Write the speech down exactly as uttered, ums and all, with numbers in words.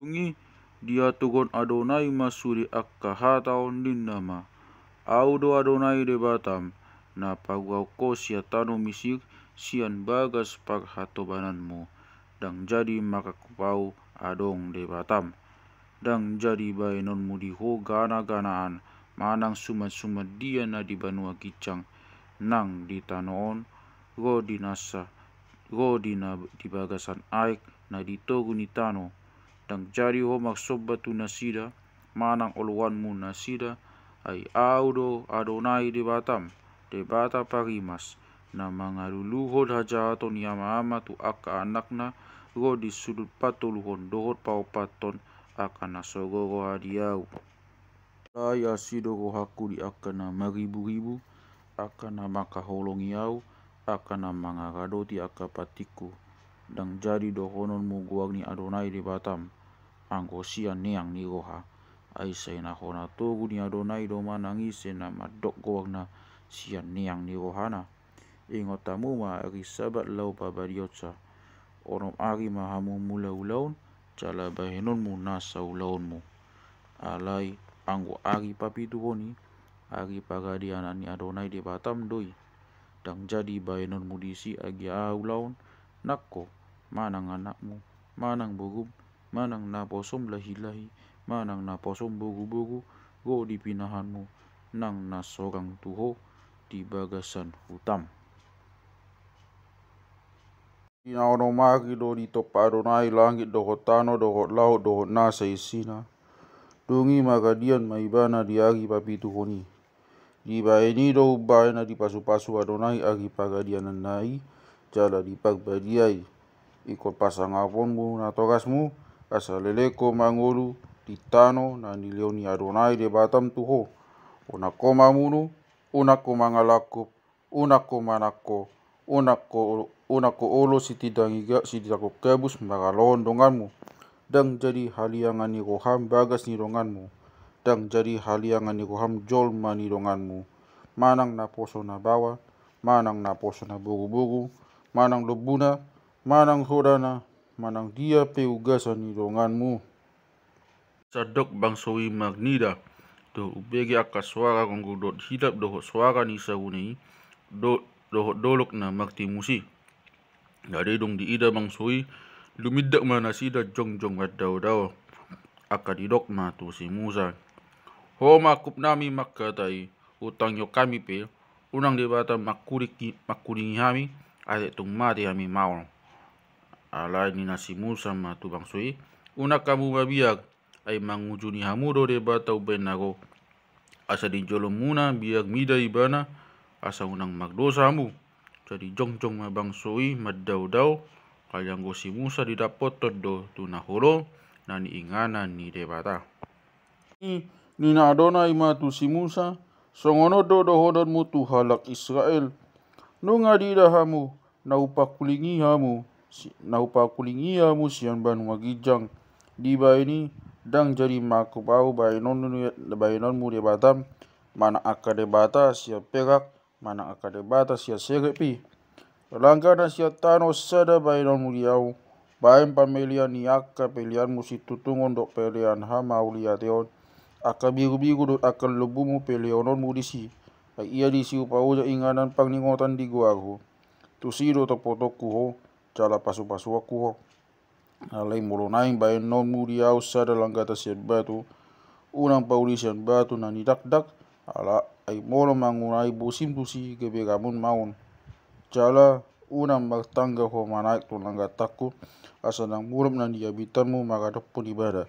Dung i dihatahon Adonai ma sude angka hata on, ninna ma: Ahu do Adonai Debatam, na paruahon ho sian tano Misir, sian bagas parhatobananmu. Ndang jadi mangkangkup ahu adong Debatam. Ndang jadi baenonmu di ho ganaganaan manang sumansuman dia na di banua ginjang nang di tano on, ro di nasa, ro di na di bagasan aek na di toru ni tano. Ndang jadi ho marsomba tu nasida, manang oloanmu nasida, ai ahu do Adonai Debatam, Debata parimas, na mangaluluhon hajahaton ni amaama tu angka anakna, ro di sudut patoluhon dohot paopathon angka na so ro roha di ahu. Alai asi do rohangku di angka na mariburibu, angka na mangkaholongi ahu, angka na mangaradoti angka pantingku. Ndang jadi dohononmu goar ni Adonai Debatam, anggo sian neang ni roha. Ai sai na hona togu ni Adonai do manang ise na mandok goarna sian neang ni rohana. Ingot hamu ma ari Sabat laho pabadiaonsa. Onom ari ma hamu mula ulaon, jala bahenonmu nasa ulaonmu. Alai anggo ari papituhon i, ari paradianan ni Adonai Debatam do i. Ndang jadi baenonmu disi agia aha ulaon, nang ho, manang anakmu, manang borum, manang naposom lahilahi, manang naposom boruboru, ro di pinahanmu, nang na sorang tu ho di bagasan hutam. Di na onom ari do ditompa Adonai langit dohot tano dohot laut dohot na saisina. Dung i maradian ma ibana di ari papituhon i. Dibaen i do umbahen na dipasupasu Adonai ari paradiananna i, jala diparbadiai. Ingkon pasangaponmu natorasmu, asa leleng ho mangolu di tano na nilehon ni Adonai Debatam tu ho. Unang ho mamunu, unang ho mangalangkup, unang ho manangko, unang ho, unang ho olo sitindangga-, sitindangkon gabus maralohon donganmu. Ndang jadi haliangan ni roham bagas ni donganmu. Ndang jadi haliangan ni roham jolma ni donganmu. Manang naposo na baoa, manang naposo na boruboru, manang lombuna, manang hodana, manang dia pe ugasan ni donganmu. Sandok bangso i marnida, dohot umbege angka soara ronggur dohot hilap dohot soara ni sarune i, do-, dohot dolok na martimus i. Jadi dung diida bangso i, lumindak ma nasida jongjong mandaodao. Angka didok ma tu si Musa: Ho ma angkupnami mangkatai, utangihon hami pe, unang Debata mangkulingi, mangkulingi hami, ate tung mate hami maol. Alai ninna si Musa ma tu bangso i: Unang hamu mabiar, ai mangujuni hamu do Debata umbahen na ro. Asa di jolomuna biar mida ibana, asa unang mardosa hamu. Jadi jongjong ma bangso i mandaodao, alai anggo si Musa didappothon do tu na holom na niinganan ni Debata. Ninna Adonai ma tu si Musa: Songon on do dohononmu tu halak Israel: Nunga diida hamu na hupangkulingi hamu, si-, na hupangkulingi hamu sian banua ginjang. Dibaen i, ndang jadi mangkangkup ahu baenon-, baenonmu Debatam, manang angka debata sian perak, manang angka debata sian serep i. Langka na sian tano sada baenonmu di ahu, baen pamelean ni angka peleanmu situtungon dohot pelean hamauliateon, angka birubiru dohot angka lombumu peleononmu disi. Ai ia disi hupaojak inganan parningotan di goarhu. Tusi do tompotonku ho, jala pasupasuonku ho. Alai molo naeng baenonmu di ahu sada langgata sian batu, unang pauli sian batu na nidakdak, ala ai molo mangunai bosim tusi gabe ramun ma on. Jala unang martangga ho manaek tu langgatangku, asa ndang mulak na niabitanmu mangadophon ibana.